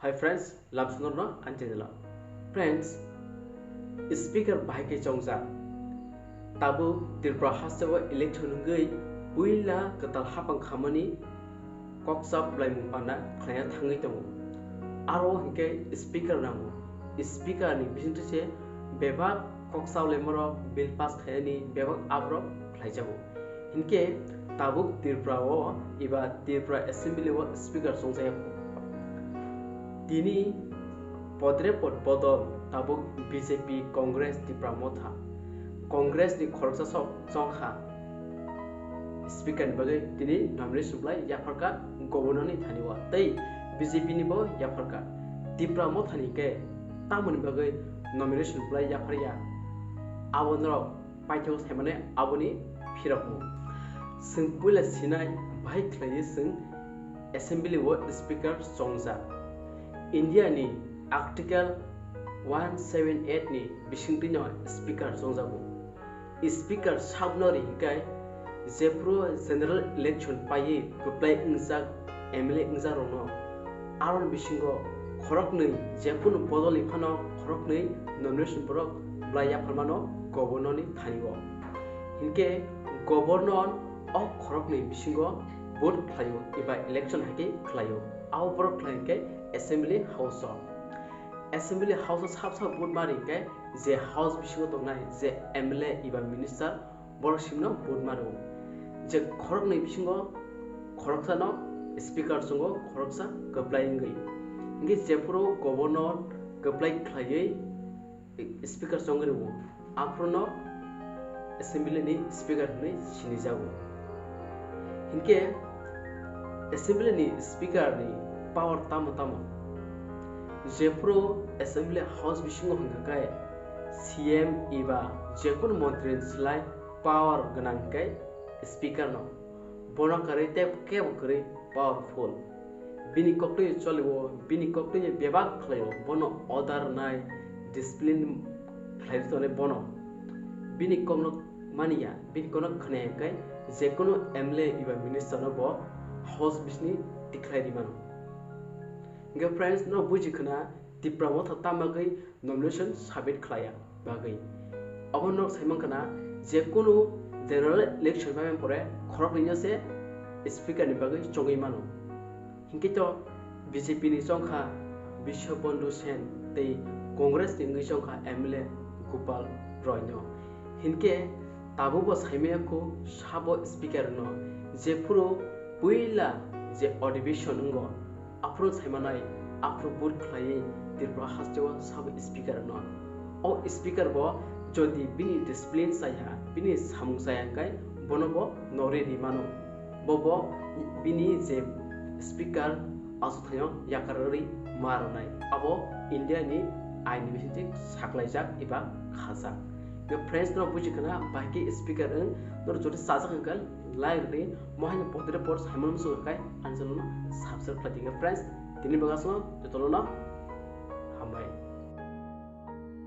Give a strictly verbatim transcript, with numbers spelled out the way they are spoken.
Hi friends, lamsonorno ang channel o. Friends, speaker bahai khe chongjak. Tabuk Tripura hasteo election wngwi puila kwtal hapang khamani koksa bwlaimung panda khlaina thangwi tongo. Aro hinkhe speaker nango. Speaker ni bisingtwi se bebak koksa bwlaimungrok bill pass khainani bebak aborok khlaijago. Hinkhe tabuk Tripura o eba Tripura Assembly o speaker chongjaya. Tini podre pod bodol tabuk B J P, Congress, Tipra Motha. Congress ni khoroksa sok chongkha speaker ni bagwi tini nomination bwlai yapharkha governor ni thani o tei B J P ni bo yapharkha. Tipra Motha ni khe tamoni bagwi nomination bwlai yapharya abo norok paithak saimane aboni phirokmung. Chwng puila sinai bahai khlaiwi chwng Assembly o Speaker chongjak. India ni Article one seven eight ni bisingtwino Speaker chongjago. Speaker sabno ri hinkhe jephru general election paiwi kwplai wngjak M L A wngjakrokno aroni bisingo khoroknwi jephuru bodolni phano khoroknwi nomination borok bwlai yapharmano governor ni thani o. Hinkhe governor o khoroknwi bisingo vote khlaio eba election hai khe khlaio. Abo borok khlai hinkhe Assembly House o. Assembly House o sab sab vote mari hinkhe je House bisingo tongnai je M L A eba minister borok simno vote maro. Je khoroknwi bisingo khoroksano speaker chongo, khoroksa kwplai wngwi. Hinkhe jephuru governor kwplai khlaiwi speaker chongwi rwo, aphruno assembly ni speaker hinwi sinijago. Hinkhe assembly ni speaker ni power tamo tamo? Jephuru assembly house bisingo hwnkha khe C M eba jekunu montri ni slai power gwnang khe speaker no. Bono kwrwi tei kebo kwrwi powerful. Bini koktwi cholio, bini koktwi bebak khlaio, bono order nai, discipline khlai tongnai bono. Bini kokno maniya, bini kokno khwnaya khe jekunu M L A eba minister no bo house bisni tikhlai ri mano. Hinkhe friends, no buji khna Tipra Motha tamo bagwi nomination submit khlaiya bagwi. Obo norok sai mankha na, jekunu general election bai pore khoroknwino se speaker ni bagwi chongwi mano. Hinkhe to B J P ni chongkha Biswabandhu Sen tei Congress ni wngwi chongkha M L A Gopal Roy no. Hinkhe tabukbo saimaya kho sabo speaker no, jephuru puila je adhibeshon wngo, aphuru saimanai, aphuru vote khlaiwi Tripura hasteo sabo speaker no. O speaker bo jodi bini discipline chaya, bini samung chaya hwnkhe bono bo norwi ri mano. Bo bo bini je speaker achukthayno yakarwi ma rwnai. Abo India ni ain ni bisingtwi saklaijak eba khajak. Friends, no buji khna bahai khe speaker wng, norok jodi chajak hwnkhe like rwdi, mohai ni podre pod saimano muchung khe ani channel no subscribe khlai di. Friends, tini bagwi aswk no, jotono no hambai.